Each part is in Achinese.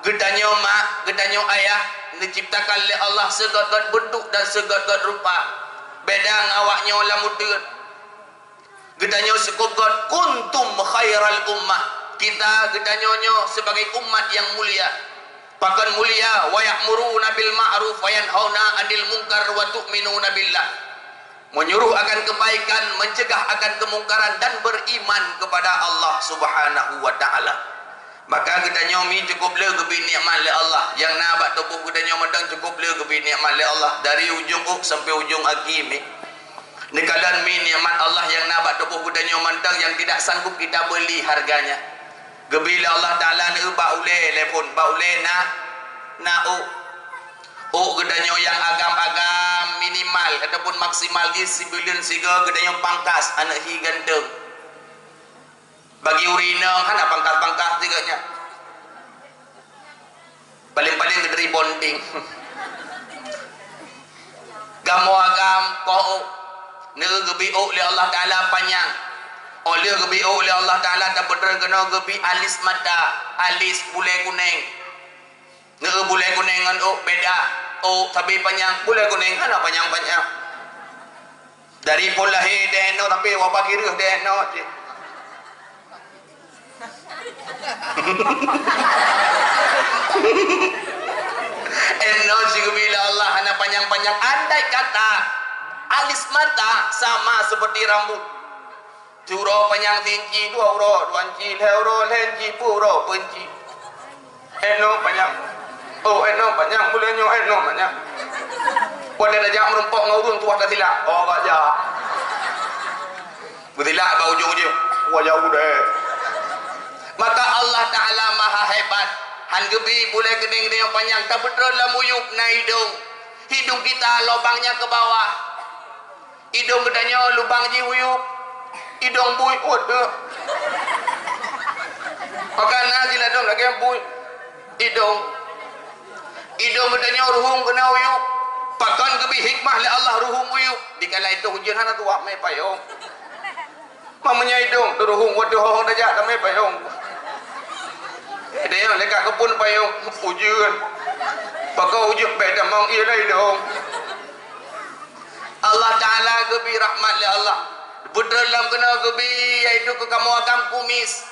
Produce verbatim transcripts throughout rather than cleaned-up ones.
Geutanyoe mak, geutanyoe ayah, neuciptakan lé Allah sigot-got beuntuk dan sigot-got rupa. Beda ngon awak nyoe lam uteuen. Geutanyoe seukup got, kuntum khairal ummah. Kita geutanyoe nyoe sebagai umat yang mulia. Pakon mulia, wa ya'muruna bil ma'ruf wa yanhauna 'anil munkar wa tu'minuna billah. Menyuruh akan kebaikan, mencegah akan kemungkaran dan beriman kepada Allah Subhanahu wa taala. Maka geutanyoe mi cukup le geubri nikmat lé Allah. Nyang na bak tuboh geutanyoe mantong cukup le geubri nikmat lé Allah, dari ujong ôk sampai ujong aki mi. Neukalon mi nikmat Allah nyang na bak tuboh geutanyoe mantong nyang tidak sanggup kita beli harganya. Geubri lé Allah Taala neueu bak ulée lé phon, bak ulée na, na ôk. Ôk geutanyoe nyang agam-agam minimal ataupun maksimal jih sibuleuen sigoe geutanyoe pangkas aneuk hi ganteng. Bagi ureueng inong hana pangkas-pangkas sigoe nyan. Paléng-paléng geuteurimong ding. Gamoe agam poh ôk, neueu geubri ôk lé Allah Taala panyang. Óh lheueh geubri ôk lé Allah Taala, tapeutreun keunoe geubri alis mata, alis bulée kunéng. Neueu bulée kunéng ngon ôk beda. Ôk sabe panyang, bulée kunéng hana panyang-panyang. Dari phon lahé deh noe sampai wabah kireueh deh noe cit. Enoe sigeubri lé Allah hana panyang-panyang. Andai kata alis mata sama seperti rambut. Siuroe panyang siinci, dua uroe dua inci, lhée uroe lhée inci, peuet uroe peuet inci. Enoe panyang. Oh, enoe panyang, buleuen nyoe enoe panyang. Watée tajak meurumpok ngon ureueng tuha tasilak. Oh, gak jak. Beusilak bak ujong jih. Wah, jauh deh. Maka Allah Taala maha hebat. Han geubri bulée keudeng-keudeng panyang, tapeutreun lam uyueb na idong. Idong kita lobangnya ke bawah. Idong geutanyoe lubang jih uyueb, idong buet, waduh. Maka na jiladom lagée buet idong. Idong geutanyoe ruhueng keunoe uyueb. Pakon geubri hikmah lé Allah ruhueng uyueb? Dikala itu ujeuen hana tuwah mé payong. Meunyoe idong teuruhueng, waduh, ho-ho tajak tamé payong. Idong lé ka keupeuen payong, ujeuen. Pakon ujeuen beda mong ié lé idong. Allah Taala geubri rahmat lé Allah. Beutôi lom keunoe geubri, yaitu keu kamoe agam kumis.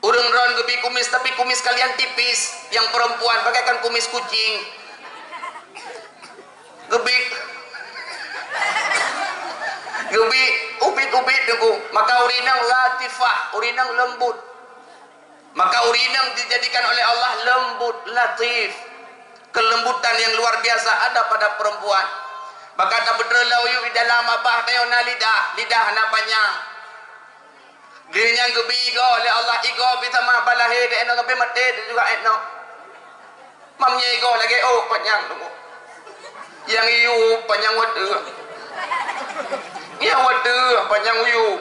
Ureueng droen geubri kumis, tapi kumis kalian tipis, nyang perempuan bagaikan kumis kucing. Geubri, geubri ubit-ubit teungku. Maka ureueng inong latifah, ureueng inong lembut. Maka ureueng inong dijadikan oleh Allah lembut, latif. Kelembutan yang luar biasa ada pada perempuan. Maka tabeutôi lam uyueb di dalam babah tanyoe na lidah, lidah na panyang. Geuh nyang geubri igoe lé Allah, igoe pih sama balahé deh enoe, tapi maté juga enoe. Meunyoe igoe lagée ôk panyang teungku. Nyang iyueb panyang watée. Nyang watée panyang uyueb.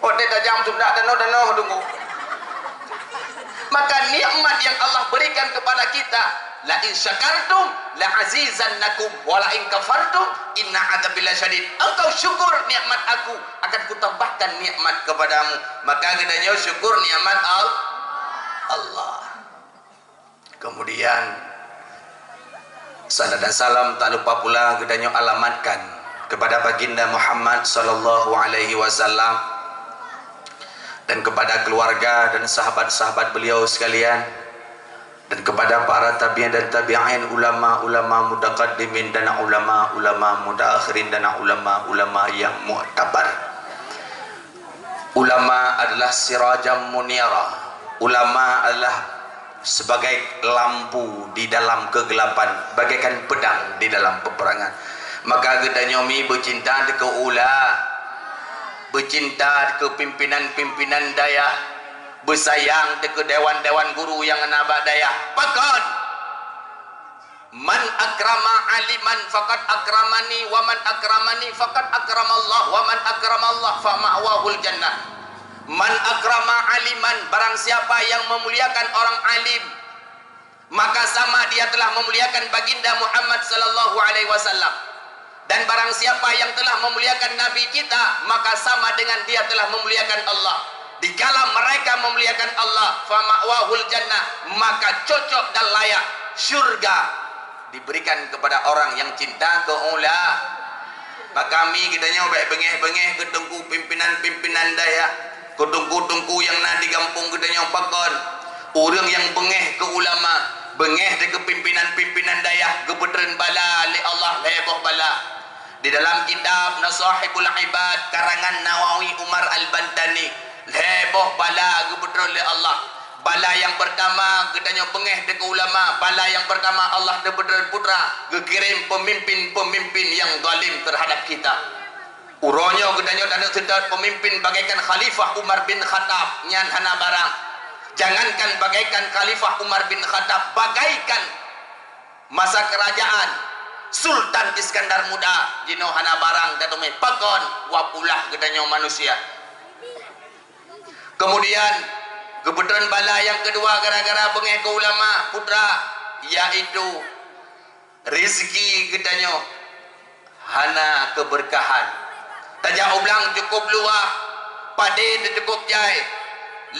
Watée tajam sundak tanoh-tanoh teungku. Maka nikmat yang Allah berikan kepada kita, "La in syakartum la azidannakum, wa la in kafartum inna adzabi lasyadid." Engkau syukur nikmat Aku, akan Kutambahkan nikmat kepadamu. Maka geutanyoe syukur nikmat Al-, Allah. Kemudian, salam dan salam tak lupa pula geutanyoe alamatkan kepada Baginda Muhammad sallallahu alaihi wasallam dan kepada keluarga dan sahabat-sahabat beliau sekalian, dan kepada para tabi'in dan tabi'in, ulama-ulama mutaqaddimin dan ulama-ulama mutaakhirin dan ulama-ulama yang muktabar. Ulama adalah sirajan munira. Ulama adalah sebagai lampu di dalam kegelapan, bagaikan pedang di dalam peperangan. Maka geutanyoe mi beucinta teuh keu ula, beucinta teuh keu pimpinan-pimpinan dayah, beusayang teuh keu dewan-dewan guru nyang na bak dayah. Pakon? "Man akrama aliman faqad akramani, wa man akramani faqad akramallah, wa man akramallah fa ma'wahul jannah." "Man akrama aliman," barang siapa yang memuliakan orang alim, maka sama dia telah memuliakan Baginda Muhammad sallallahu alaihi wasallam. Dan barang siapa yang telah memuliakan Nabi kita, maka sama dengan dia telah memuliakan Allah. Dikala mereka memuliakan Allah, fama'wahul jannah, maka cocok dan layak syurga diberikan kepada orang yang cinta ke ulama. Maka mi geutanyoe bék beungéh-beungéh keu teungku pimpinan-pimpinan dayah, keu teungku-teungku nyang na di gampông geutanyoe pakon. Ureuëng nyang beungéh keu ulama, beungéh di keu pimpinan-pimpinan dayah, geupeutreun bala lé Allah lhée boh bala. Di dalam kitab Nasahibul Ibad karangan Nawawi Umar Al-Bantani, lhée boh bala geupeutreun lé Allah. Bala nyang pertama geutanyoe beungéh di keu ulama, bala nyang pertama Allah geupeutreun putra, geukirém pemimpin-pemimpin nyang zalim terhadap kita. Uroe nyoe geutanyoe taneuk seutôt pemimpin bagaikan Khalifah Umar bin Khattab, nyan hana barang. Jangankan bagaikan Khalifah Umar bin Khattab, bagaikan masa kerajaan Sultan Iskandar Muda, jinoe hana barang tateumé pakon wab ulah geutanyoe manusia. Kemudian, geupeutreun bala nyang keudua gara-gara beungéh keu ulama, putra, yaitu rezeki geutanyoe hana keubeurkahan. Tajak u blang cukôp luwah, padé teucukôp jai.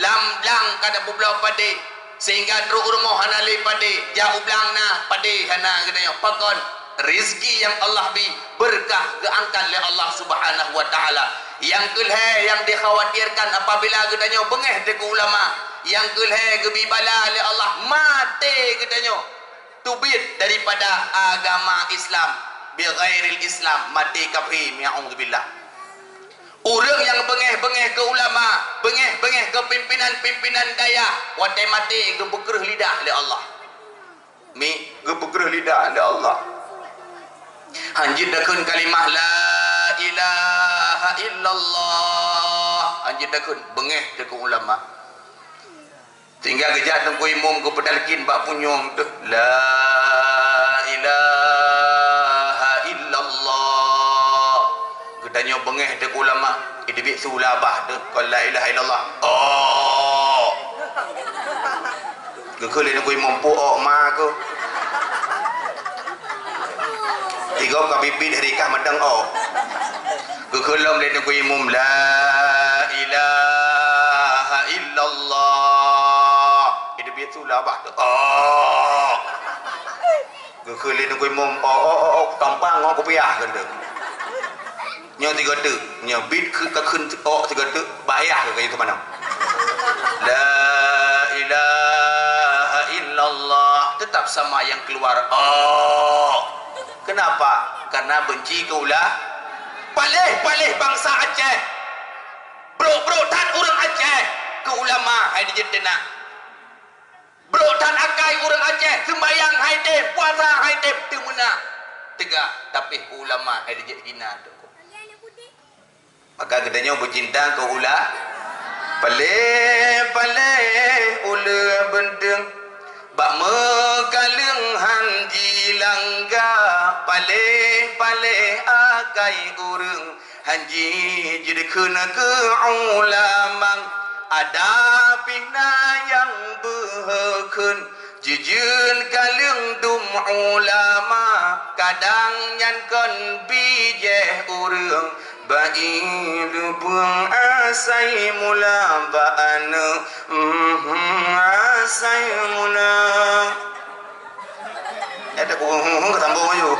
Lam blang ka tapeubloe padé, sehingga trok u rumoh hana lé padé. Jak u blang na, padé hana geutanyoe. Pakon? Rezeki nyang Allah bi, beurkah geuangkat lé Allah Subhanahu wa Taala. Nyang keulhée nyang dikhawatirkan apabila geutanyoe beungéh di keu ulama, nyang keulhée geubi bala lé Allah, maté geutanyoe teubiet daripada agama Islam, bighairil Islam, maté kafé, na'udzubillah. Ureuëng nyang beungéh-beungéh keu ulama, beungéh-beungéh keu pimpinan-pimpinan dayah, watée maté geupeukreuh lidah lé Allah. Mi, geupeukreuh lidah lé Allah. Hanjeuet takheun kalimah la ilaha illallah. Hanjeuet takheun beungéh di keu ulama. Sehingga geujak teungku imum geupeutalkin bak punyueng teuh, "La ilaha illallah." Geutanyoe beungéh di keu ulama, idébiet su labah teuh, kon la ilaha illallah. Oh! Geukheun lé teungku imum, "Pu ok ma keuh." Tigob ka bit-bit rikah meudang oh. Geukheun lom lé teungku imum, "La ilaha illallah." Idébiet su labah teuh. Oh. Geukheun lé teungku imum, "Oh, oh, oh, oh, tampang ngon kupiah," kheun teuh. Nyoe tiga teuk, nyoe bit keu-, ka kheun ok tiga teuk, bayah keu kayu teumanoe. La ilaha illallah, tetap sama yang keluar. Oh. Kenapa? Karena benci keu ula-, paléh-paléh bangsa Aceh. Brok-brok that ureuëng Aceh keu ulama hai dijeuet teunak. Brok that akai ureuëng Aceh, seumbahyang hai tem, puasa hai tem, teumeuna. Teuga, tapi ulama hai dijeuet hina tu. Maka geutanyoe beucinta keu ula-, paléh-paléh ulée beunteueng, bak meukaleueng han jilangga, paléh-paléh akai ureuëng han jijeuet kheun keu ulama, ada pih na nyang beuhe kheun. Jijeuet kaleueng dum ulama, kadang nyan kon bijéh ureuëng, bak ié leubeueng asai mula bak aneuëk, mhm, asai mula. Nyata ku, mhm, mhm, ka sambung laju.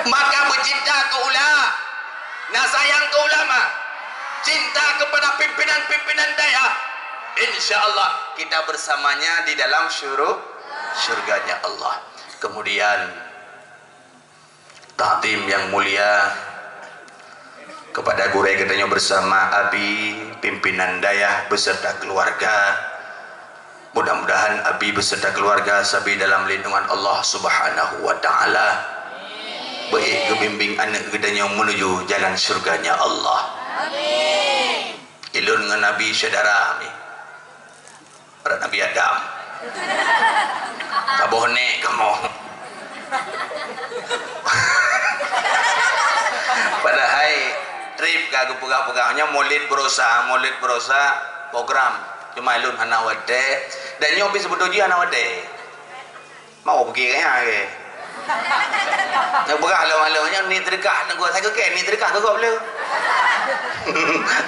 Maka beucinta keu ula-, na sayang keu ulama, cinta kepada pimpinan-pimpinan dayah, insya Allah kita bersamanya di dalam syuru-, syurganya Allah. Kemudian, takdim yang mulia kepada gurée geutanyoe bersama Abi, pimpinan dayah beserta keluarga. Mudah-mudahan Abi beserta keluarga sabe dalam lindungan Allah Subhanahu wa Ta'ala. Beuék geubimbing aneuëk geutanyoe menuju jalan syurganya Allah. Ilôn ngon Abi syedara, Abi. Adak Nabi Adam. Saboh nek kamoe. Padahai trip ka geupeugah-peugah nyoe Maulid Berosa, Maulid Berosa program. Cuma lôn hana watée. Dan nyoe pih seubeutôi jih hana watée. Mau pergi ke nya ke? Nyoe peugah lom-lom nyoe ni teudeukah teungku, saya ke ni teudeukah ke gob le.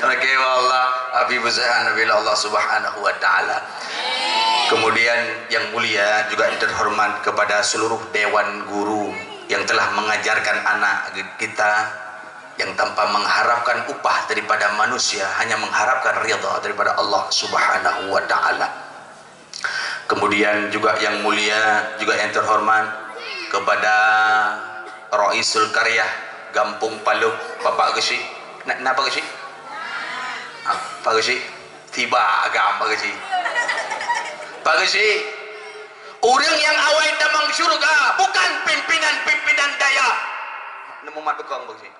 Oke, Allah, Habib Zahan, Nabi Allah Subhanahu wa Ta'ala. Kemudian yang mulia juga yang terhormat kepada seluruh dewan guru yang telah mengajarkan anak kita, yang tanpa mengharapkan upah daripada manusia, hanya mengharapkan ridha daripada Allah Subhanahu wa Ta'ala. Kemudian juga yang mulia, juga yang terhormat kepada Raisul Qaryah Gampong Paloh, Bapak Geuchik. Na, na Pak Geuchik? Ah, Pak Geuchik. Tiba agam Pak Geuchik. Pak Geuchik, ureuëng nyang awai tamong syurga bukan pimpinan-pimpinan dayah. Nemu mat bekong Pak Geuchik.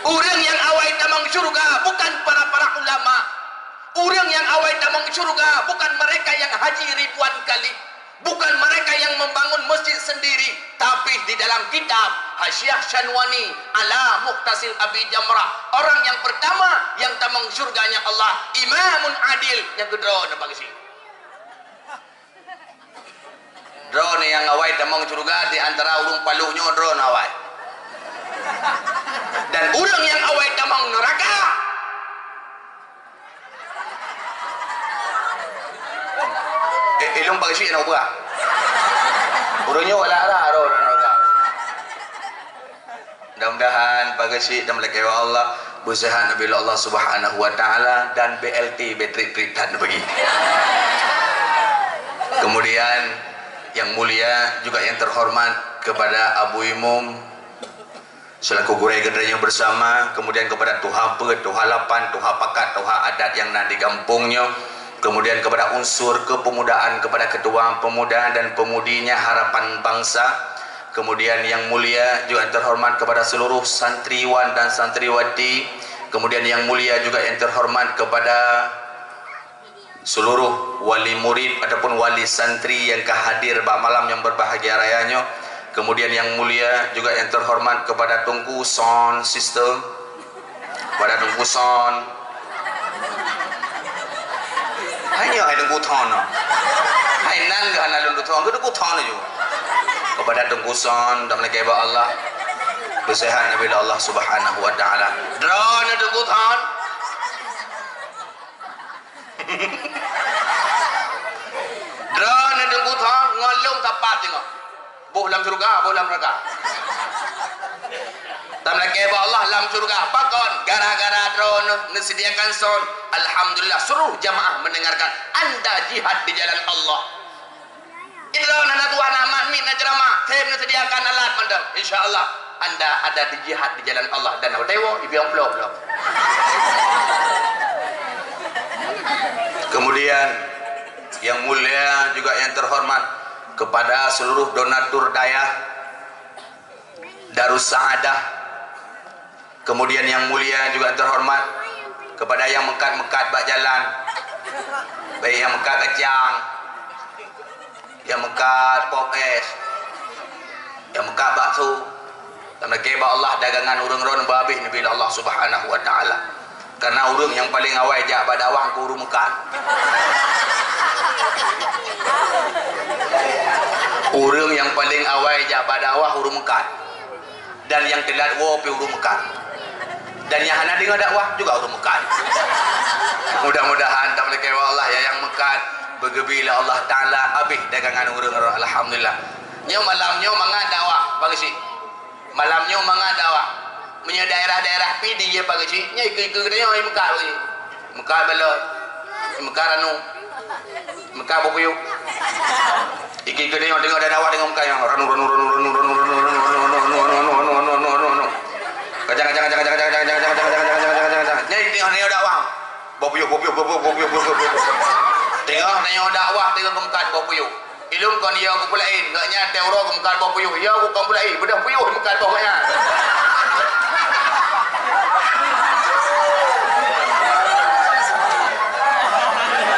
Ureuëng nyang awai tamong syurga bukan para-para ulama. Ureuëng nyang awai tamong syurga bukan mereka yang haji ribuan kali, bukan mereka yang membangun masjid sendiri, tapi di dalam kitab Hasyiah Syanwani ala Mukhtasir Abi Jamrah, orang yang pertama yang tamong syurganya Allah, imamun adil, nyang keudroe na Pak Geuchik. Droeneuh nyang awai tamong syurga di antara ureuëng Paloh nyoe, droeneuh awai. Dan ureuëng nyang awai tamong neuraka. Eh, ilong Pak Geuchik na ubah. Ureuëng nyoe galak rah droeneuh neuraka. Mudah-mudahan Pak Geuchik dan malaikat Allah beuseuhat Nabi Allah Subhanahu wa Ta'ala dan B L T bateri trip that bagi. Kemudian yang mulia juga yang terhormat kepada Abu Imum selaku gurèe geutanyoe bersama, kemudian kepada Tuha Peuet, Tuha Lapan, Tuha Pakat, Tuha Adat yang na di gampông nyoe, kemudian kepada unsur kepemudaan, kepada ketua pemuda dan pemudinya Harapan Bangsa, kemudian yang mulia juga yang terhormat kepada seluruh santriwan dan santriwati, kemudian yang mulia juga yang terhormat kepada seluruh wali murid ataupun wali santri yang ka hadir bak malam yang berbahagia raya nyoe. Kemudian yang mulia juga yang terhormat kepada Teungku Sound System, kepada Teungku Sound. Hai nyoe hai Teungku Thon. Hai nan geuh hana lôn Teungku Thon, geuh Teungku Thon aju. Kepada Teungku Sound dan malaikat Allah. Beuseuhat Nabi Allah Subhanahu wa Ta'ala. Droeneuh Teungku Thon. Droeneuh Teungku Thon ngon lôn sapat teungoh. Boh lam syeuruga, boh lam neuraka. Tameulakèe bak Allah lam syeuruga. Pakon? Gara-gara droeneuh neusediakan sound. Alhamdulillah, seluruh jamaah mendengarkan. Anda jihad di jalan Allah. Droeneuh na tuah, na mat, miet, na ceramah, tem neusediakan alat mantong. Insya Allah, anda ada di jihad di jalan Allah dan na tewo ipiong plok-plok. Kemudian yang mulia juga yang terhormat kepada seluruh donatur dayah Darus Saadah. Kemudian yang mulia juga terhormat kepada yang meukat-meukat bak jalan, baik yang meukat kacang, yang meukat pop es, yang meukat bakso. Tameulakèe bak Allah dagangan ureuëng droeneuh beuhabéh neubi lé Allah Subhanahu wa Ta'ala. Karena ureuëng nyang paleng awai jak bak dakwah keu ureuëng meukat. Ureuëng nyang paleng awai jak bak dakwah ureuëng meukat. Dan nyang teulat woe pih ureuëng meukat. Dan nyang hana deungoe dakwah juga ureuëng meukat. Mudah-mudahan tameulakèe bak Allah ya nyang meukat beugeubri lé Allah Ta'ala habéh dagangan ureuëng, alhamdulillah. Nyoe malam nyoe mangat dakwah, Pak Geuchik. Malam nyoe mangat dakwah. Meunyoe daerah-daerah pih di ye Pak Geuchik, nyoe ikeue-ikeue geutanyoe meukat lagi. Meukat baloi, meukat ranu, meukat boh puyôh. Ikeue-ikeue geutanyoe teungoh dakwah teungoh meukat nyoe ranu, ranu, ranu. Kacang, kacang, kacang. Nyoe teungoh dakwah. Boh puyôh, boh puyôh, boh puyôh. Teungoh tanyoe dakwah, teungoh geumeukat boh puyôh. Ilôn kon yo keupeulaén, gobnyan teuh uroe geumeukat boh puyôh. Yo kon peulaén, beudôh puyôh meukat boh nyan.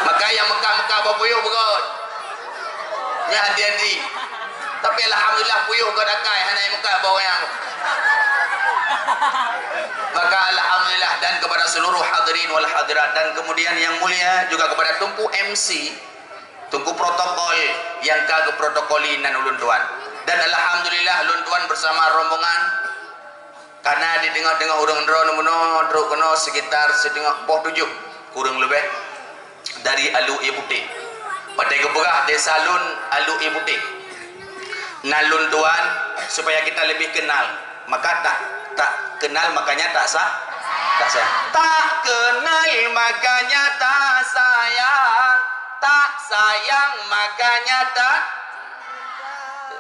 Maka nyang meukat-meukat boh puyôh beugôt. Nyan hati-hati. Tapi alhamdulillah puyôh gôt akai hana meukat boh nyan. Maka alhamdulillah dan kepada seluruh hadirin wal hadirat dan kemudian yang mulia juga kepada Teungku M C, Teungku protokol nyang ka geuprotokoli nan ulôn tuan. Dan alhamdulillah, lôn tuan bersama rombongan kana di teungoh-teungoh ureuëng droe meunoe trok keunoe sekitar siteungoh poh tujoh kureueng leubeh dari Alu Ie Putéh. Watée geupeugah desa lôn Alu Ie Putéh, na lôn tuan, supaya kita lebih kenal. Maka tak, tak kenal, makanya tak sa-, tak sayang. Tak kenal, makanya tak sayang. Tak sayang, makanya tak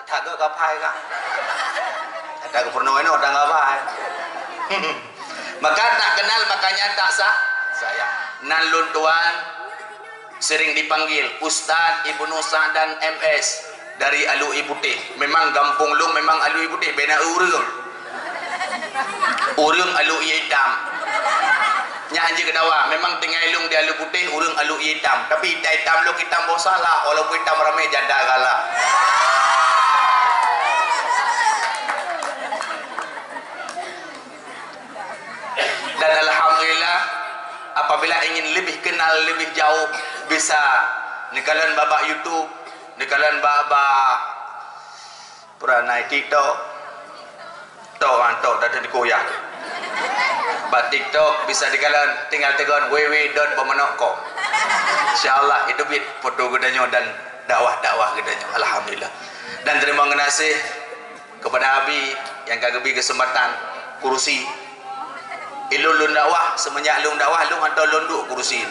That geuh kapai kah? That geuh peurunoe nyoe dang kapai. Maka tak kenal, makanya tak sa-, sayang. Nan lôn tuan sering dipanggil Ustaz Ibnu Sa'dan M S dari Alu Ie Putéh. Memang gampông lôn memang Alu Ie Putéh, bena ureuëng. Ureuëng Alu Ie Itam. Nyan jih keudawa, memang tinggai lôn di Alu Putéh, ureuëng Alu Ie Itam. Tapi itam-itam lôn itam boh salah, walaupun itam ramé janda galak. Dan alhamdulillah, apabila ingin lebih kenal lebih jauh, bisa neukalon bak YouTube, neukalon bak, bak Peue na TikTok. Tok, ah, tok dah teukoyak. Bak TikTok bisa dikalon, tinggal tegon w w w dot beumanok com. Insya Allah, itu bit foto geutanyoe dan dakwah-dakwah geutanyoe. Alhamdulillah. Dan terima kasih kepada Abi yang ka geubri kesempatan kursi. Ilôn lôn dakwah, semenjak lôn dakwah, lôn hantom lôn duek kursi.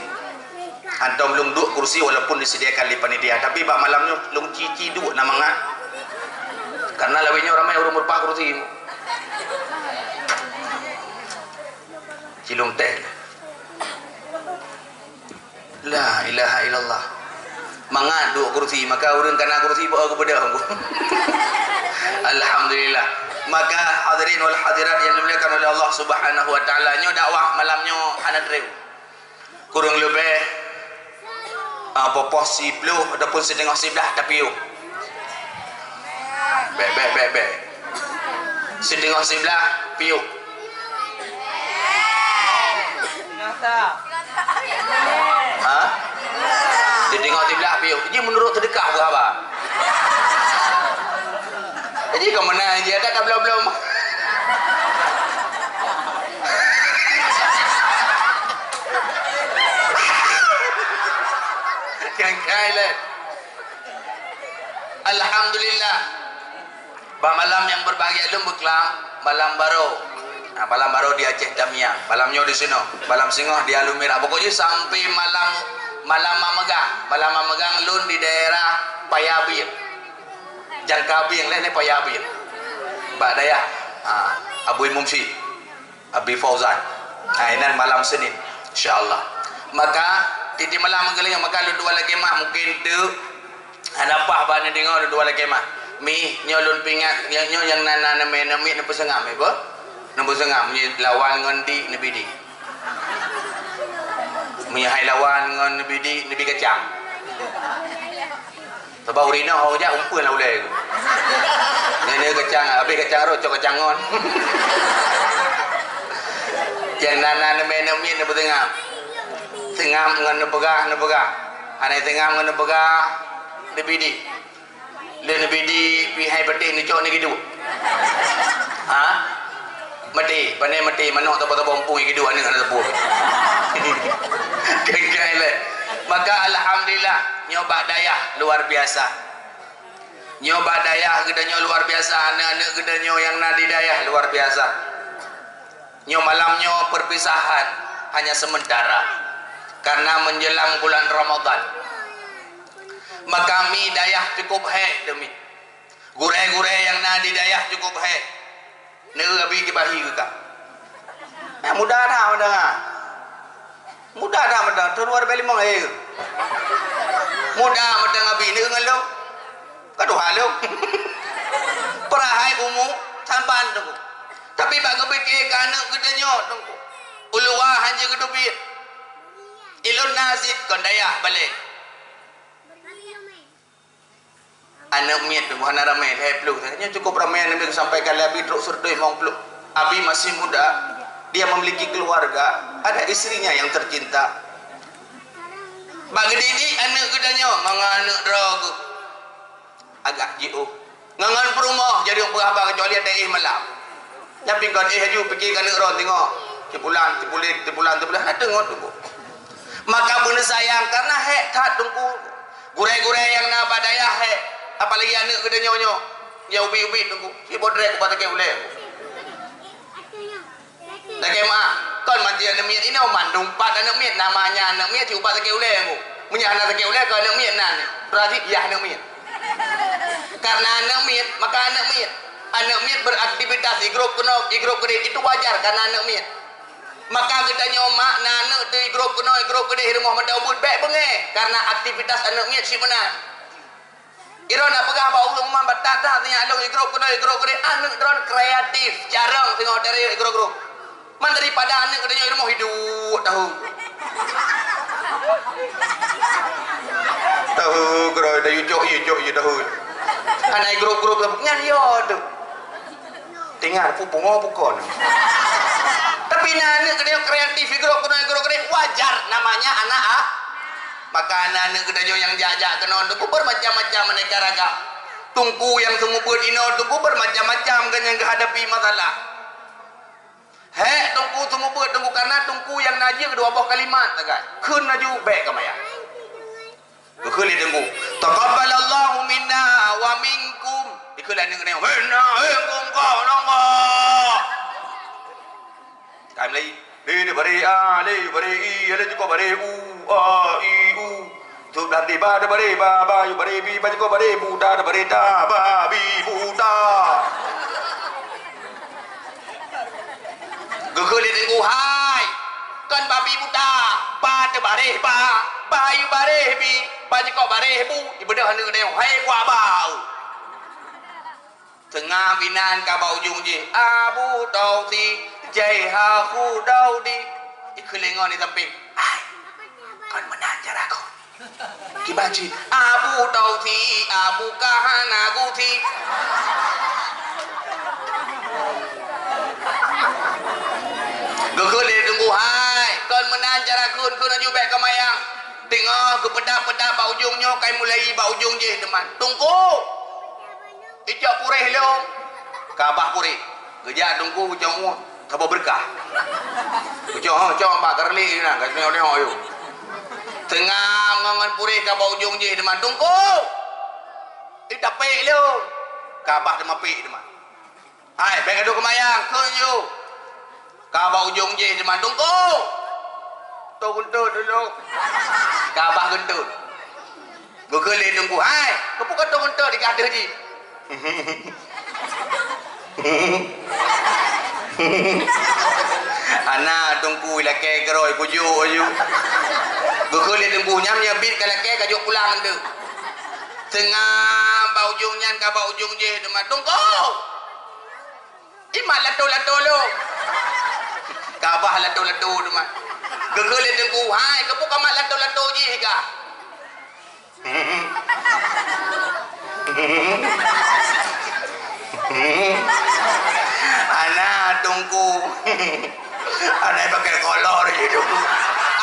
Hantom lôn duek kursi walaupun disediakan lé panitia, tapi bak malam nyoe lôn ci-ci duek na mangat. Karena lawét nyoe ramé ureuëng meurupa kursi. Cilong teh. La ilaha illallah. Mangat duek kursi, maka ureuëng kana kursi bak geubeudôh. Alhamdulillah. Maka hadirin wal hadirat yang dimuliakan oleh Allah Subhanahu wa taala, nyoe dakwah malam nyoe hana treb. Kureueng leubeh, ah, poh-poh siploh ataupun siteungoh siblaih tapiôh. Bèk, bèk, bèk, bèk. Siteungoh siblaih piôh. Ha? Siteungoh siblaih piôh. Jadi meunurot seudeukah beuhaba. Jadi keu meunan jih, adak ka bloe-bloe. Nyang kai lé. Alhamdulillah. Bak malam nyang berbahagia lôn beuklam, malam barô. Nah, malam barô di Aceh Tamiang. Malam nyoe di sinoe. Malam singoh di Alue Mirah. Pokok jih sampai malam, malam mameugang. Malam mameugang lôn di daerah Paya Bieng. Jangka Bieng lé, lé Paya Bieng. Bak dayah, ha, Abu Imum Syik, Abi Fauzan. Ha, inan malam Senin, insya Allah. Maka, tieb-tieb malam meugaleng, maka lôn dua lagèe mah mungkin tu, hana paih bak neudeungoe lôn dua lagèe mah. Mi, nyoe lôn peuingat, nyoe, nyoe nyang na, na, na, na miet neupeuseungam, ya, beuh? Neupeuseungam, nyoe lawan ngon di, neubi di. Meunyoe hai lawan ngon neubi di, neubi kacang. Sabab ureueng inong awak jak umpun lah ulèe. Nyan, nyan kacang, habéh kacang rot, cok kacang ngon. Nyang na, na neumè-neumè neupeuseungam. Seungam ngon neupeugah, neupeugah. Hana seungam ngon neupeugah, neubi di. Lheuh neubi di, pih hai patéh neucok neugiduek. Ha? Maté, pane maté, manok taba-taba umpung nyang keudua aneuk hana teupue. Kengkai lé. Maka alhamdulillah, nyoe bak dayah luar biasa. Nyoe bak dayah geutanyoe luar biasa, aneuk-aneuk geutanyoe nyang na di dayah luar biasa. Nyoe malam nyoe perpisahan hanya sementara, karena menjelang bulan Ramadan. Maka mi dayah cukup hék teumi. Gurèe-gurèe nyang na di dayah cukup hék. Neu abi kibahi keu ka. Eh, muda dah meudeungoe. Muda dah meudeungoe, thôn dua ribu lima lahé. Muda meudeungoe abi neu ngon lôn. Ka tuha lôn. Peurahai umu saban tu. Tapi bak geupike keu aneuk geutanyoe tu. Uluwa hana geuteubiet. Ilôn na cit kon dayah balek. Aneuk miet tu hana ramé, lhèe ploh. Nyoe cukup ramé, Nabi sampaikan lé Abi trok seureutôh limong ploh. Abi masih muda, dia memiliki keluarga, ada istrinya yang tercinta. Bak geudidik aneuk geutanyoe, mangat aneuk droe geuh agak jiôh. Ngon-ngon peurumoh jadi ureueng peugah haba keucuali watèe éh malam. Nyan pih kon éh laju pike keu aneuk droe tengok. Sipulan, sipulit, sipulan, sipulan, hana teungoh teungku. Maka beuneusayang karena hék that teungku. Gurèe-gurèe nyang na bak dayah hék, apalagi aneuk geutanyoe nyoe. Nyang ubit-ubit teungku. Si bodrek ubak sakét ulèe. Lagèe ma, kon mantong aneuk miet inoe mandum pat aneuk miet, namanya aneuk miet, si ubat sakét ulèe ngon. Meunyo hana sakét ulèe, kon aneuk miet nan. Berarti yah aneuk miet. Karena aneuk miet, maka aneuk miet. Aneuk miet beraktivitas di grup keunoe, di grup keudéh, itu wajar karena aneuk miet. Maka geutanyoe mak na aneuk teuh di grup keunoe, di grup keudéh, di rumoh mantong ubeut, bèk beungèh karena aktivitas aneuk miet si meunan. Droeneuh na peugah bak ureueng rumah batat that, teunyata lôn di grup keunoe, di grup keudéh, aneuk droeneuh kreatif, carông teungoh dari grup-grup. Man daripada aneuk geutanyoe rumoh hidup tahu. Tahu, keudroe dah yucok, yucok, yu tahu. Hana di grup-grup nyan yo tu. Tinggai pu pungo pukon. Tapi na aneuk geutanyoe kreatif, di grup keunoe, di grup keudéh, wajar namanya anak ah. Maka na aneuk geutanyoe nyang jak-jak keunoe teungku bermacam-macam aneka ragam. Teungku nyang seumeubeuet inoe teungku bermacam-macam geuh nyang geuhadapi masalah. Hék teungku seumeubeuet teungku karena teungku nyang na jih dua boh kalimat sagai. Kheun laju bèk ka maya. Geukheun lé teungku, "Taqabbalallahu minna wa minkum." Ikheun lé aneuk geutanyoe, "Minna, minkum, ka, nangka." Kai mulai. Lé, lé, baré, a, lé, baré, i, lé, jukok baré, u, a, i, u. Sub, la, ti, ba, da, baré, ba, ba, yu, baré, bi, ba, jukok baré, bu, ta, da, baré, ta, ba, bi, bu, ta. Geukheun lé teungku, "Hai, kon babi buta, ba teubaréh ba, ba yu baréh bi, ba jikok baréh bu, ibeudôh aneuk nyoe, hai kuak bau." Teungoh inan ka bak ujong jih, "Abu Tausi, jai ha khu Daudi." Ikheun lé ngon di sampéng, "Hai, kon meunan cara kon." Kiban cit, "Abu Tausi, Abu Kahana Gusi." Geukheun lé teungku, "Hai, kon meunan cara kheun, kheun laju bèk ka mayang." Teungoh geupeugah-peugah bak ujong nyoe, kai mulai bak ujong jih teuma. "Teungku, icok puréh lôn." Ka bah puréh. Geujak teungku geucok ngon saboh beureukat. Geucok, "Ho, cok bak keureulik nyan, ka teuneuk-neuk yue." Teungoh ngon puréh ka bak ujong jih teuma, "Teungku, itapék lôn." Ka bah teuma pék teuma. "Hai, bèk gadôh keumayang, kheun yue." Ka bak ujong jih teuma, "Teungku, tô geuntot dulu." Ka bah geuntot. Geukheun lé teungku, "Hai, keupeue ka tô geuntot di ateueh jih?" Hana teungku, ilakèe keudroe kujok laju. Geukheun lé teungku, "Nyan meunyo bit ka lakèe ka jok pulang teuk." Teungoh bak ujong nyan ka bak ujong jih teuma, "Teungku, imat lato-lato lôn." Ka bah lato-lato teuma. Geukheun lé teungku, "Hai, keupeue ka mat lato-lato jih kah?" Hana teungku. Hana pakai kolor jih teungku.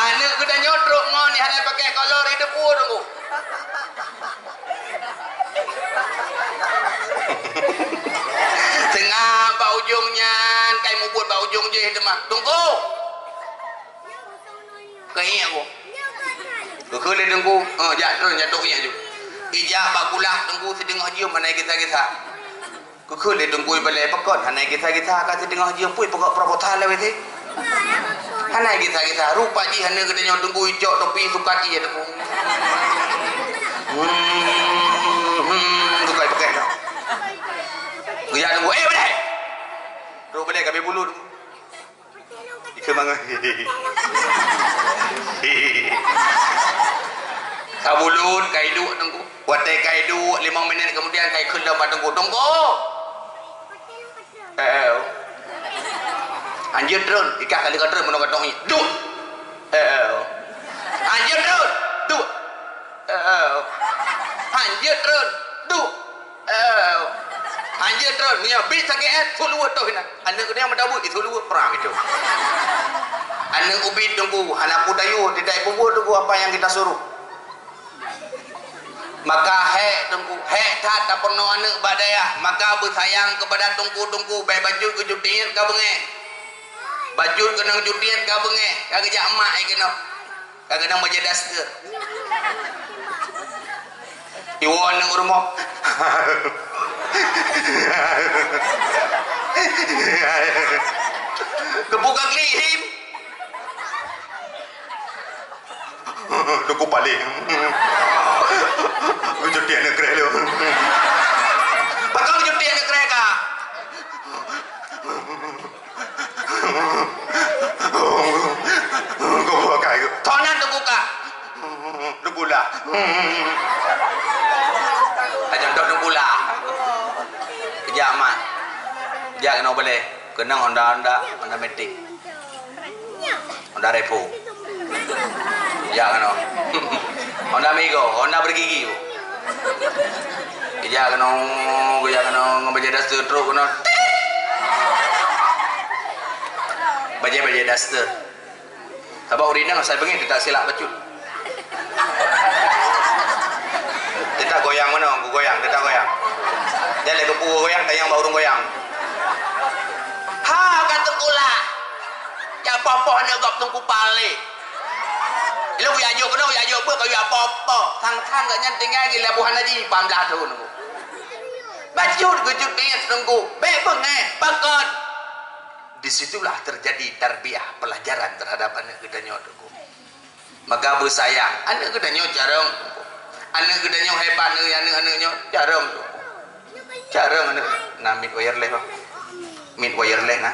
Aneuk geutanyoe trok ngon hana pakai kolor, iteupeue teungku. Teungoh bak ujong nyan, kai mubuet bak ujong jih teuma. "Teungku." Keu iék ku. Geukheun lé teungku, "Eh, jak treun, jak trok iék ju." Ijak bak kulah teungku, siteungoh jeuem hana gisa-gisa. Geukheun lé teungku ibalèe, "Pakon hana gisa-gisa, ka siteungoh jeuem pui pokok perabotan lewat sih." Hana gisa-gisa, rupa jih aneuk geutanyoe teungku icok topi sukat ié teungku. Hmm, hmm, sukat pakai dah. Geujak teungku, "Eh, balèe!" Trok balèe ka abéh bulut. Ikheun mangat. Ka bulut, ka iduek teungku. Watèe ka iduek, limong minit kemudian ka ikheun lom bak teungku. "Teungku!" "Eh, eh, oh." "Hanjeuet treun, ikah kali ka treun meunoe ka tong ié. Duek!" "Eh, eh, oh." "Hanjeuet treun, duek!" "Eh, eh, oh." "Hanjeuet treun, duek!" "Eh, eh, oh." "Hanjeuet treun, meunyo bit sakét, eh, suluweue toh inan." Aneuk geutanyoe meudabu, isuluweue prang itu. Aneuk ubit teungku, hana peue tayue, tidak ipeue teungku apa yang kita suruh. Maka hék Teungku, hék that tapeurunoe aneuëk bak dayah, maka beusayang keupada teungku-teungku, bék bacut geucut tiet ka beungéh. Bacut keunong cut tiet ka beungéh, ka geujak mak, eh, keunong. Ka keunong bajée daster. Iwoe aneuëk u rumoh. Geubuka klik him. Teungku paléng. Geucut tiet aneuëk kreh lôn. Pakon geucut tiet aneuëk kreh ka? Geubuka kayée. Thon nan teubuka. Teubuka. Aja dok teubuka. Jak mak. Jak keunoe boleh. Keunong Honda, Honda, Honda Matic. Honda Revo. Jak keunoe. Honda Mego, Honda bergigi. Jak keunoe, jak keunoe ngon bajée daster trok keunoe. Bajée, bajée daster. Sabab ureuëng inong asai beungéh teutab silap bacut. Teutab goyang meunoe, geugoyang, teutab goyang. Nyan lé geupeu goyang, tanyong bak ureuëng goyang. Ha, ka teukulak. Jak poh-poh aneuk gob teungku paléh. Ilôn kujak jok keunoe, kujak jok beuet, kujak poh-poh. Sang-sang gata nyan tinggai lé Abu Hanaji, pah blaih thon. Bacut geucut tiet teungku. Bék beungéh, pakon. Di situlah terjadi tarbiyah, pelajaran terhadap aneuk geutanyoe teungku. Maka beusayang, aneuk geutanyoe carông teungku. Aneuk geutanyoe hebat, aneuk, aneuk-aneuk nyoe carông teungku. Carông aneuk. Na mic wireless, bang. Mic wireless na.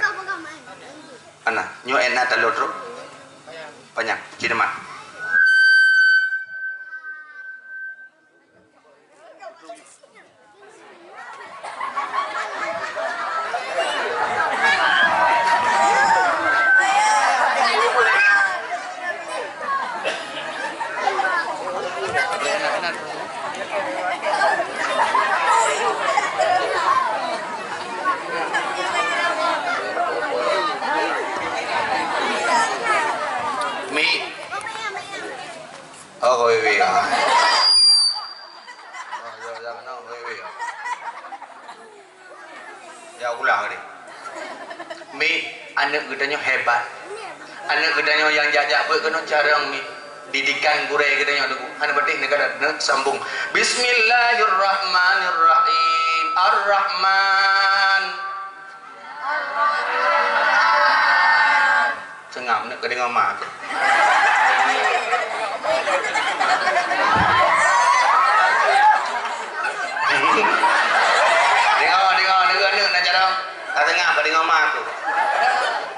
Mana? Nyoe na talon trok. Panyang, ci deuma. Mi. Oh, kau bebe ah. Oh, ya, ya, kenal, kau bebe ah. Ya, ulang tadi. Mi, aneuk geutanyoe hebat. Aneuk geutanyoe nyang jak-jak beuet keunoe carông, Mi. Didikan gurée geutanyoe teungku. Hana patéh neuk, neuk sambung. Bismillahirrahmanirrahim. Ar-Rahman. Seungab neuk keudeungoe ma keuh. Deungoe, deungoe, deungoe neuk na carông. Ka seungab keudeungoe ma keuh.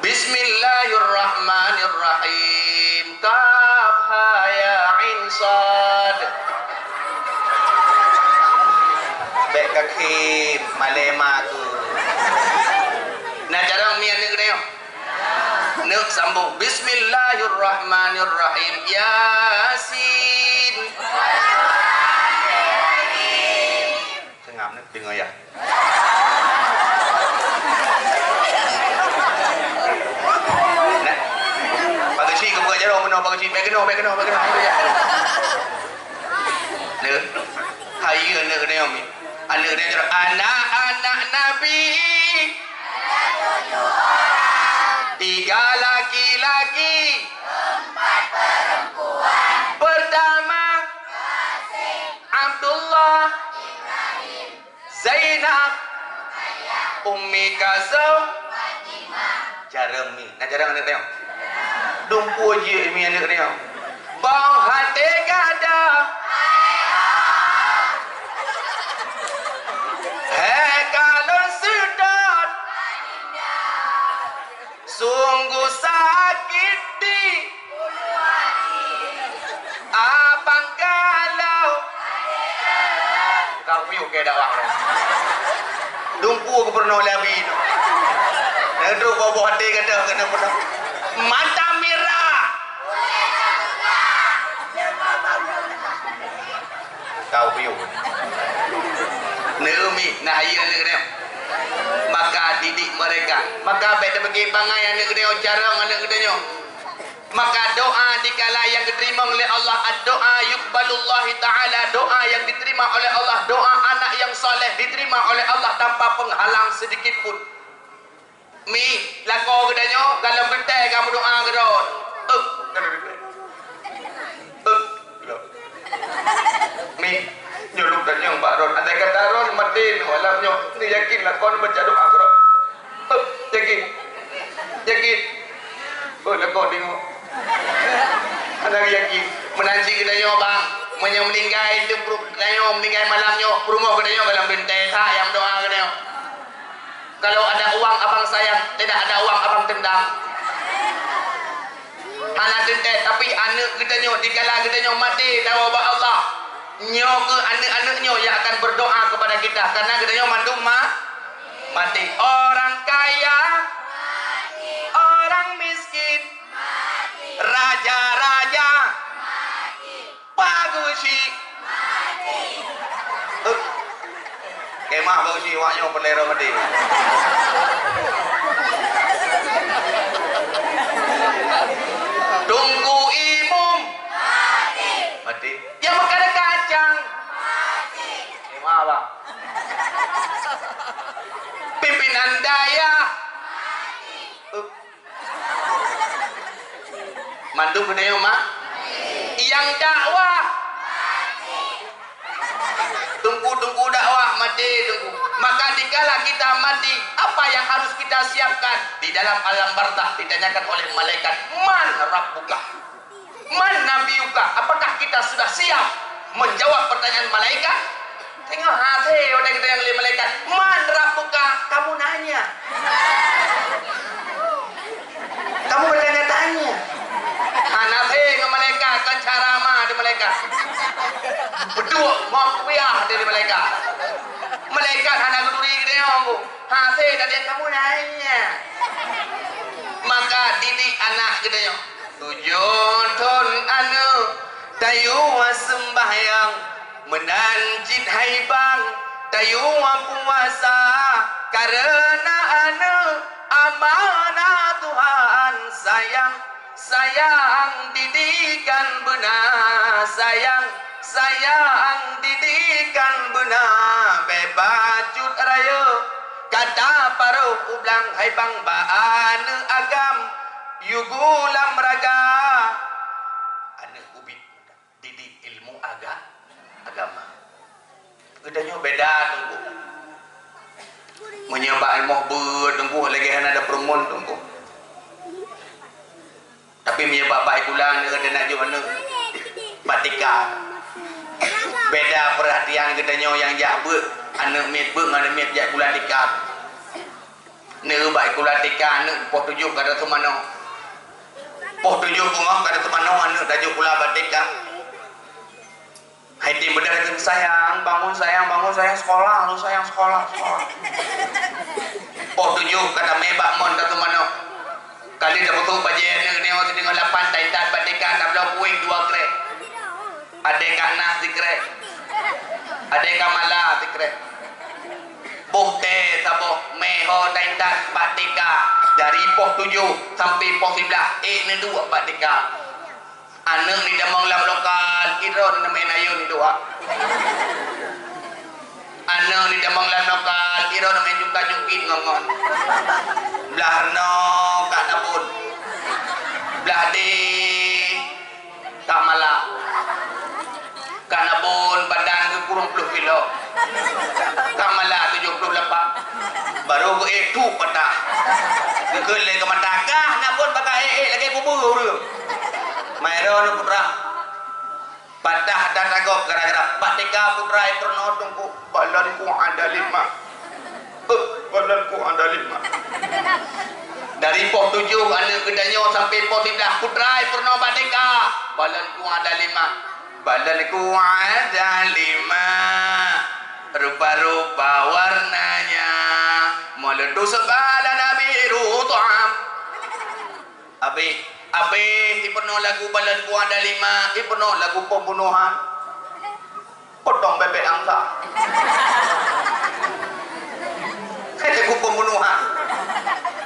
Bismillahirrahmanirrahim. Kaf ha ya ain sad. Bék ka khém, malée ma keuh. Na carông Mi aneuk geutanyoe? Neuk sambung. Bismillahirrahmanirrahim. Yasin. Seungab neuk deungoe ya. Nah. Pageue ci geubuka jaroe meunoe, pageue ci, bék keunoe, bék keunoe, bék keunoe. Neuk. Hayeue aneuk geutanyoe Mi. Aneuk geutanyoe, anak-anak Nabi. Tiga laki-laki. Empat perempuan. Pertama. Abdullah. Ibrahim. Zainab. Ummi Kalsum. Carông Mi. Na carông aneuk tanyoe? Dumpeue jih Mi aneuk tanyoe. Bang até gata. Hai ka lôn seudot. Sungguh sakit di Abang galau. Ka piôh keu dakwah. Dumpeue gubernur lé Abi tu. Neutrok boh-boh até gata keuneuk peudong. Mata mirah. Kau piôh. Neumi, nah, iya, aneuk geutanyoe. Maka didik mereka. Maka bék tapeuké bangai aneuk geutanyoe, carông aneuk geutanyoe. Maka doa dikala nyang geuteurimong lé Allah, ad-doa yuqbalullahu ta'ala, doa nyang diterima oleh Allah, doa anak yang saleh diterima oleh Allah tanpa penghalang sedikit pun. Mi, lakoe geutanyoe goh lom teuntèe ka meudoa keu droe. Eh, goh lom teuntèe. Eh, goh lom. Mi, nyoe lôn tanyong bak droe. Andai kata droe maté malam nyoe, neuyakin lakoe neubaca doa keu droe. Eh, yakin? Yakin? Oh, lakoe deungoe. Hana yakin. Meunan cit geutanyoe, bang. Meunyoe meuninggai, geutanyoe meuninggai malam nyoe, peurumoh geutanyoe goh lom teuntèe, sa nyang meudoa geutanyoe. Kalau ada uang abang sayang, tidak ada uang abang tendang. Hana teuntèe, tapi aneuk geutanyoe, dikala geutanyoe maté, tawoe bak Allah, nyoe keuh aneuk-aneuk nyoe yang akan berdoa kepada kita, karena geutanyoe mandum ma-, maté. Orang kaya, orang miskin, raja-raja, Pak Gusi. Eh, kemah Pak Gusi, wak nyoe peulero maté. Teungku Imum. Maté. Nyang meukat kacang. Kemah, bang. Pimpinan dayah. Eh, Mandum geutanyoe ma-, nyang dakwah. Teungku-teungku dakwah maté, teungku. Maka dikala kita mati, apa yang harus kita siapkan? Di dalam alam barzakh ditanyakan oleh malaikat, "Man rabbuka? Man nabiyuka?" Apakah kita sudah siap menjawab pertanyaan malaikat? Teungoh hasé watèe geutanyong lé malaikat, "Man rabbuka?" Kamu nanya. Kamu bertanya-tanya. Hana hasé ngon malaikat, kan cara ma di malaikat. Beudôk, mau kupiah di malaikat. Malaikat hana geuturi geutanyoe, Bu. Hasé tadi kamu nanya. Maka didik anak geutanyoe. Tujoh thon aneuk tayue sembahyang, meunan cit hai bang tayue puasa, kareuna aneuk amanah Tuhan sayang. Sayang didikan beuna, sayang, sayang didikan beuna, bèk bacut rayeuk, ka taparoh u blang hai bang bak aneuk agam, yue gulam raga. Aneuk ubit. Didik ilmu aga-, agama. Geutanyoe beda, Teungku. Meunyoe bak ilmu beuet, Teungku, lagèe hana ada peureumeun, Teungku. Tapi meunyoe bak, bak sikula, aneuk, aneuk, bak tika. Beda peurhatian geutanyoe nyang jak beuet, aneuk miet beuet ngon aneuk miet jak sikula tika. Neu bak sikula tika, aneuk poh tujoh ka taseumanoe. Poh tujoh beungoh ka taseumanoe, aneuk tajok sikula bak tika. Hai tem beudah kheun, "Sayang, bangun sayang, bangun sayang, sekolah lu sayang, sekolah, sekolah." Poh tujoh ka tamè bak mon taseumanoe. Kali tapeutrok bajèe aneuk nyoe sideungoe lapan taintat bak tika, tabloe kuéng dua krèk. Adèe ka na sikrèk. Adèe ka mala sikrèk. Boh tèe saboh, mè ho taintat bak tika. Dari poh tujoh sampai poh siblaih, ék neuduek bak tika. Aneuk ni tamong lam lokal, sidroe neumè ayôn duek. Aneuk ni tamong lam lokal, sidroe neumè jungkat-jungkit ngon-ngon. Blah reunoe ka nabôn. Blah deh ka mala. Ka nabôn badan geukureueng ploh kilo. Ka mala tujoh ploh lapan. Barô geuék trôk patah. Geukheun lé keu mata, "Kah nabôn bak ka ék-ék lagèe kubu ureueng." Meunoe putra. Patah dan ragob gara-gara bak tika putra nyang peurunoe Teungku, balanku ada lima. Eh, balanku ada lima. Dari poh tujoh aneuk geutanyoe sampai poh siblaih putra nyang peurunoe bak tika, balanku ada lima. Balanku ada lima. Rupa-rupa warnanya, meuleudôh seubala Nabi Rutham. Abéh, abéh, ipeunoh lagu balanku ada lima, ipeunoh lagu pembunuhan. Potong bebek angsa. Lagu pembunuhan.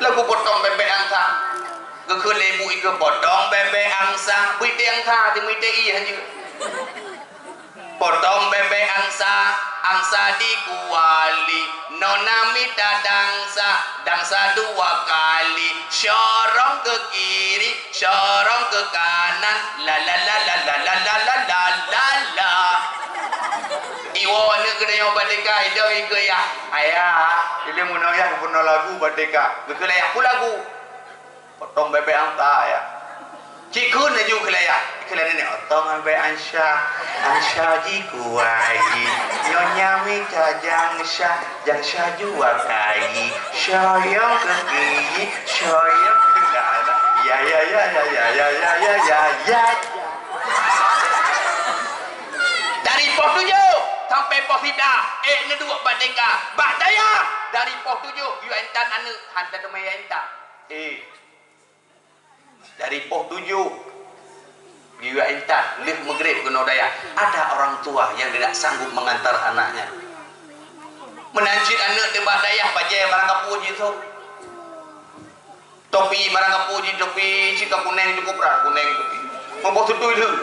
Lagu potong bebek angsa. Geukheun lé ibu ikeue potong bebek angsa, beuité angsa, di beuité ié hanjeuet. Potong bebek angsa, angsa di kuali. Nona mita dangsa, dangsa dua kali. Syorong ke kiri, syorong ke kanan. La la la la la la la la la la la. Iwoe aneuk geutanyoe bak deka, idong ikeue yah. Ayah, ileueng meunoe yah geupeuna lagu bak deka. Geukheun lé yah peue lagu? Potong bebek angsa ya. Cik kheun laju keu lé yah. Keu lé nenek, "Potong bebek angsa. Angsa di kuali. Nyonya mita dangsa, dangsa dua kali. Syorong ke kiri, syorong ke kanan. Ya, ya, ya, ya, ya, ya, ya, ya, ya, ya, ya." Dari poh tujoh sampai poh siblah, ék neuduek bak deka, bak dayah. Dari poh tujoh, yue intat aneuk, han tateumé yue intat. Eh. Dari poh tujoh geuyue intat, lheueh meugreb keunoe dayah. Ada orang tua yang tidak sanggup mengantar anaknya. Meunan cit aneuk teuh bak dayah, bajée barang kapeue jih tho. Topi barang kapeue jih, topi cit ka kuneng, cukup brat kuneng topi. Meuboh tutui lheueh.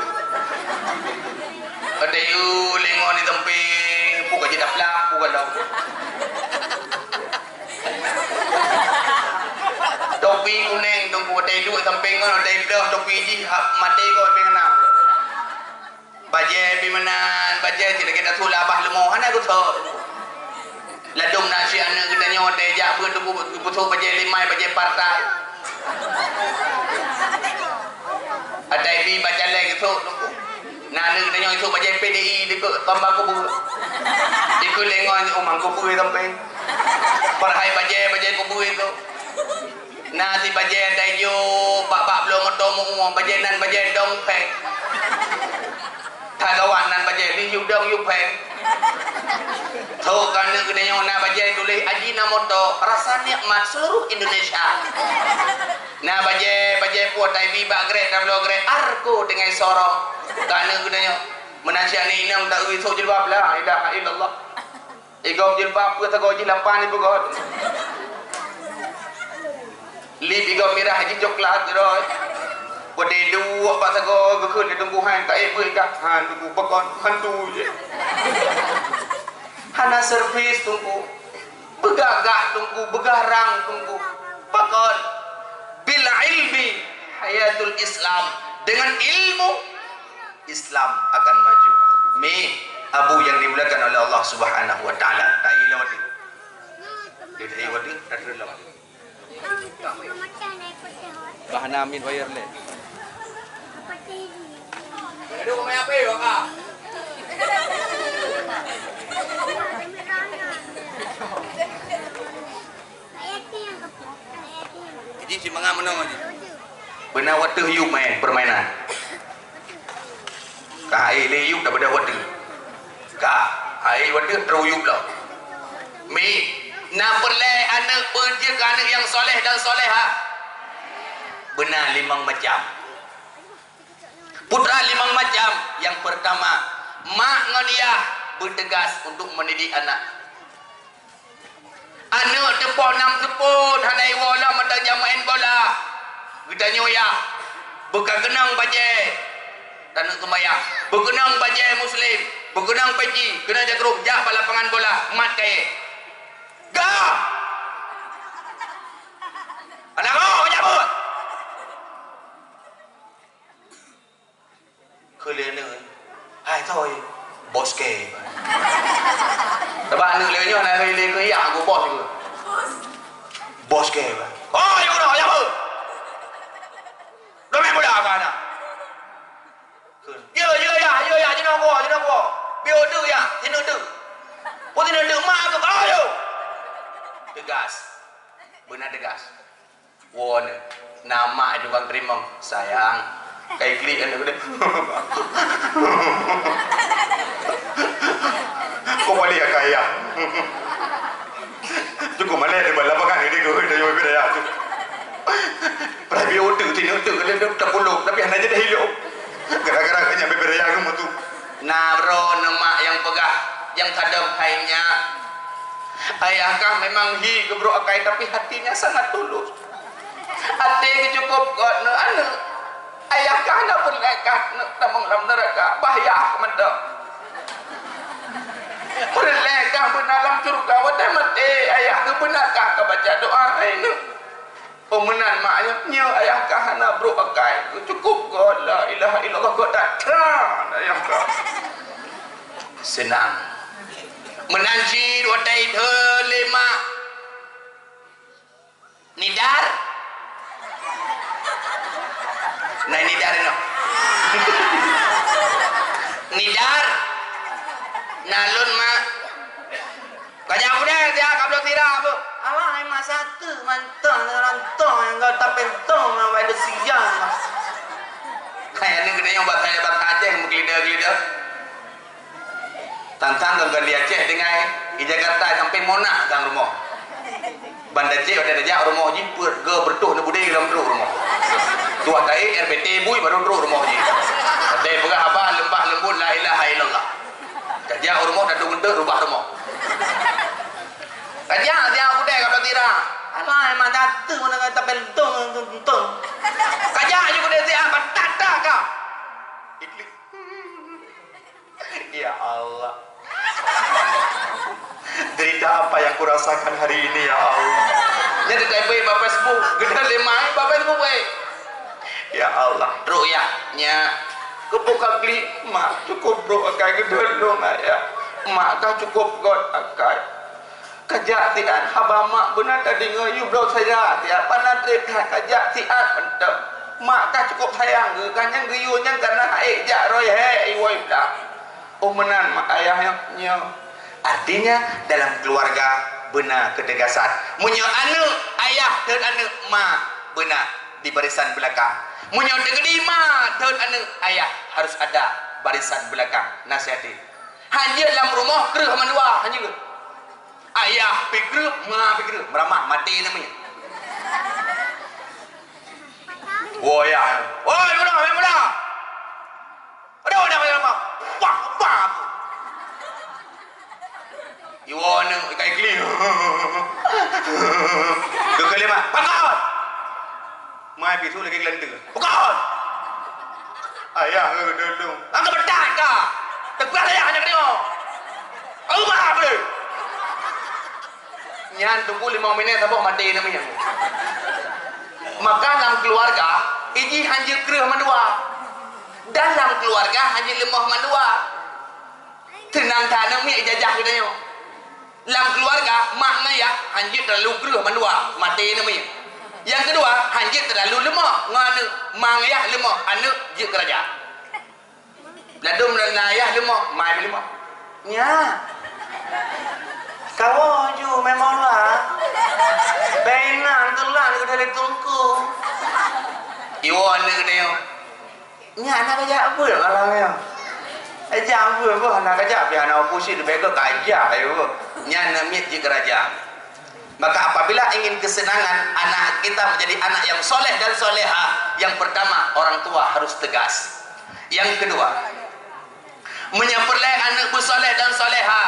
Ada yue lengok di samping, peue ka jidaplang, peue ka lom. Topi kuneng teungku, watèe duek sampéng ngon, watèe bloh topi jih, hab maté goe pih na. Bajèe pih meunan, bajèe cit lagèe tasôk lam babah leumo, hana geuthok. Ladôm na si aneuk geutanyoe watèe jak beuet teungku, geupeusôk bajèe limai, bajèe partai. Atai bi baca lé geusôk teungku. Na aneuk geutanyoe isôk bajèe P D I dikeue, tamba kubu. Dikeue lé ngon umang kubu sampai. Padahai bajèe, bajèe kubu itu. Na si bajèe dai jok bak-bak bloe moto meu-ueng, bajèe nan bajèe dong pèng. That gawat nan bajèe, li yub dong yub pèng. Tho ka aneuk geutanyoe na bajèe tuléh Ajinomoto, rasa nikmat seluruh Indonesia. Na bajèe, bajèe puet tai bi bak grek, tabloe grek, Arko tinggai sorong. Ka aneuk geutanyoe. Meunan si aneuk inong ta-eu isôk jilbab, la ilaha illallah. Igop jilbab peuet sagoe jih lapan ipeugöt. Lip igop mirah jih coklat keudroe. Watèe duek bak sagoe geukheun lé teungku, han ka ék beuet kah? Han teungku, pakon? Hantu jih. Hana servis teungku. Beugagak teungku, beugarang teungku. Pakon? Bil ilmi hayatul Islam. Dengan ilmu Islam akan maju. Mi, abu yang dimuliakan oleh Allah Subhanahu wa Taala. Tak ilok ni. Dia tak ilok ni, tak ilok. Bahana amin wire le. Jadi si mangat meunoe jih. Beuna wateuh yub main permainan. Ka hai lé yub daripada wateuh. Ka hai wateuh terus yub lom. Mi, na peureulèe aneuk beujeuet keu aneuk nyang soleh dan solehah. Beuna limong macam. Putra limong macam. Yang pertama, mak ngon yah bertegas untuk mendidik anak. Aneuk teuh poh nam seupôt hana iwoe lom mantong jak main bola. Geutanyoe yah beuka keunong bajèe taneuk seumayang, beukeunong bajèe muslim, beukeunong peci, keunong jakruh jak bak lapangan bola mat kayèe. Ga! Aneuk oh, jak beuet! Keu lé nyoe, hai thoi, bos kèe. Sabab aneuk lé nyoe na lé keu yah, geu bos geu. Bos kèe. Oh, ya Allah, ya Allah. Lomé mula ka na. Yo, yo, ya, yo, ya, jinoe gua, jinoe gua. Biar tu ya, sini tu. Pun sini tu mak tu, oh, yo. Tegas. Beuna tegas. Woe na mak tukang teurimong, sayang, kai klik aneuk deh. Kok balik ya kaya. Cukup malah di lapangan ini kau dah jawab dia tu. Pernah bi otak sini otak kena tak puluk tapi hanya dah hilang. Gara-gara kena bebera yang tu. Na droeneuh mak nyang peugah, nyang sadong hai nyak. Ayah kah memang hi geubrok akai, tapi hatinya sangat tulus. Até geucukôp gét ngon aneuk. Ayah kah na peureulèe kah neuk tamong lam neuraka, bah yah mantong. Eh, maté ayah geuh beuna kah ka baca doa, hai neuk. Oh, meunan mak nyoe, nyoe ayah kah hana brok akai. Cukup kon la ilaha illallah, kon that that ayah kah. Seunang. Meunan cit watèe ithon lé mak. Nidar? Nah, nidar inoe. Nidar? Nah, lôn mak. Ka jak udép siat, ka bloe sira, Bu. Alah, hai mak, sateue mantong, rantong nyang ka tapéntong, nyang bai deusiang. Hai, aneuk geutanyoe bak, bak Aceh meukeulideu-keulideu. Tantang kon di Aceh tinggai, di Jakarta sampai Monas sang rumoh. Ban dacek watèe tajak rumoh jih, peuet geu beureutoh neubudé lam trok rumoh. Tuah taék, air beutée bui, baru trok rumoh jih. Watèe peugah haba leumbah leumbot la ilaha illallah. Tajak rumoh, taduek geunteuk, rubah rumoh. Kajak siat udép ka tira. Alah, memang datu mana kata bentong, bentong. Kajak ju udép siat, batata ka. Iklik. Ya Allah. Derita apa yang kurasakan hari ini, ya Allah. Nyan ditabé bak Facebook, geutanyoe lé mak bak Facebook, weh. Ya Allah, ruqyah, nyak. Keupeue ka klik, mak, cukup brok akai geutanyoe lôn, ayah. Mak kah cukup göt akai. Kajak siat haba mak beuna tadeungoe yue bloe sira siat, pana trép that kajak siat mantong. Mak kah cukup sayang geuh, kah nyang geuyue nyan kana hase jak roi hek iwoe blah. Oh, meunan mak ayah nyoe. Artinya, dalam keluarga beuna ketegasan. Meunyoe aneuk, ayah, dan aneuk, ma, beuna di barisan belakang. Meunyoe teukeudi ma, dan aneuk, ayah, harus ada barisan belakang. Nasihati. Hanjeuet lam rumoh kreueh mandua, hanjeuet. Ayah pi kreueh, ma pi kreueh, meuramah maté namanya. Woe ya. Woi, muda, woi, muda. Aduh, dah, dah, dah. Wah, wah. Iwoe aneuk ikai kli. Keukeulima, pakon. Mai pi su lagèe geulante. Pakon. Ayah, eh, dulu. Angkat bedak ka. Teguh ayah hanya kena. Rumah boleh. Nyan tunggu lima minit saboh maté namanya. Maka lam keluarga, iji hanjeuet kreueh mandua. Dan lam keluarga hanjeuet leumoh mandua. Teunang that aneuk miet ijajah geutanyoe. Lam keluarga, mak ngon yah hanjeuet terlalu kreueh mandua, maté aneuk miet. Nyang keudua, hanjeuet terlalu leumoh ngon aneuk. Mak ngon yah leumoh, aneuk jeuet keuraja. Ladôm na yah leumoh, mai leumoh. Nya. Kawoe ju memang lah. Bèk inong teulan keu dalé teungku. Iwoe aneuk geutanyoe. Nyan hana kajak beuet malam nyoe. Eh, jak beuet boh, hana kajak, pih hana upu sit, leubeh gèt kajak, ayo boh. Nyan aneuk miet jeuet keuraja. Maka apabila ingin kesenangan, anak kita menjadi anak yang soleh dan soleha, yang pertama, orang tua harus tegas. Yang kedua, meunyoe peureulèe aneuk beusoleh dan soleha,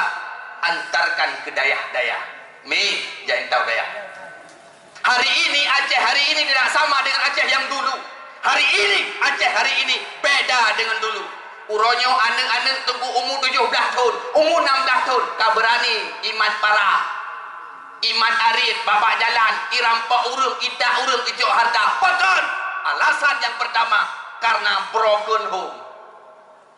antarkan ke dayah-dayah. Mi, jak intat u dayah. Hari ini Aceh hari ini tidak sama dengan Aceh yang dulu. Hari ini Aceh hari ini beda dengan dulu. Uroe nyoe aneuk-aneuk teungku umu tujoh blah thon, umu nam blah thon ka beurani imat parah, imat arit, babah jalan, irampok ureueng, itak ureueng, icok harta. Pakon? Alasan yang pertama, karena broken home.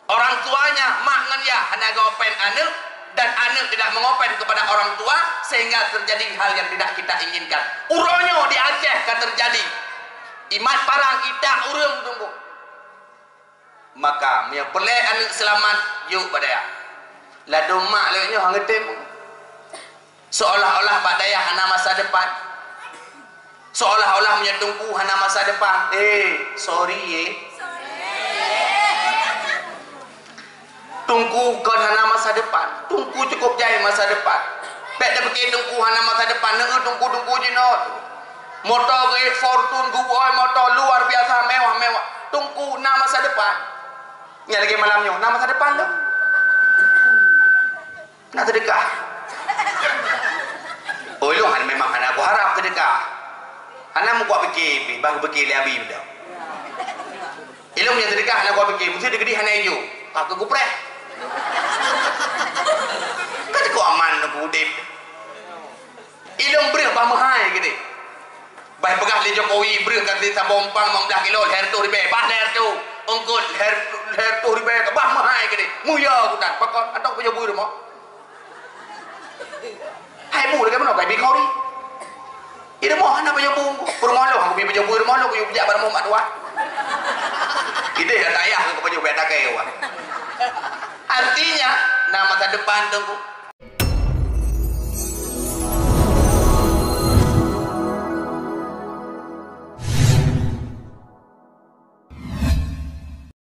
Orang tuanya, mak ngon yah, hana geuopen aneuk, dan aneuk tidak mengopen kepada orang tua, sehingga terjadi hal yang tidak kita inginkan. Uroe nyoe di Aceh ka terjadi. Imat parang, itak ureueng teungku. Maka, meunyoe peureulèe aneuk seulamat, jok bak dayah. Ladôm mak lagèe nyoe hana tem. Seolah-olah bak dayah hana masa depan. Seolah-olah meunyoe teungku hana masa depan. Eh, sorry, eh. Teungku kon hana masa depan. Teungku cukup jai masa depan. Bèk tapike teungku hana masa depan. Neu teungku-teungku jinoe. Moto geuh Fortuner, geuwoe moto luar biasa mewah-mewah. Teungku na masa depan. Nyan lagèe malam nyoe, na masa depan lom. Na seudeukah. Oh, ilôn han-, memang hana kuharap seudeukah. Hana meukuat pike pih, bah geupike lé Abi beudôh. Ilôn nyang seudeukah hana kuat pike, meusé teukeudi hana ijo. Ka keu kupreh. Ka teuko aman lôn udép. Gini. Bah peugah lé Jokowi breueh ka saboh umpang limong blaih kilo, lhèe reutôh ribèe. Bah lhèe reutôh. Eungkôt lhèe, lhèe reutôh ribèe ka bah meuhai gini. Muya geutan. Pakon atau pajoh bui rumoh. Hai bu lagèe meunoe kai bi khori. Di rumoh hana pajoh bui. Peurumoh lôn aku bi pajoh bui rumoh lôn, kuyue jak bak rumoh mak tuan. Idéh kata ayah keu pajoh bèk takée wah. Artinya, na masa depan Teungku.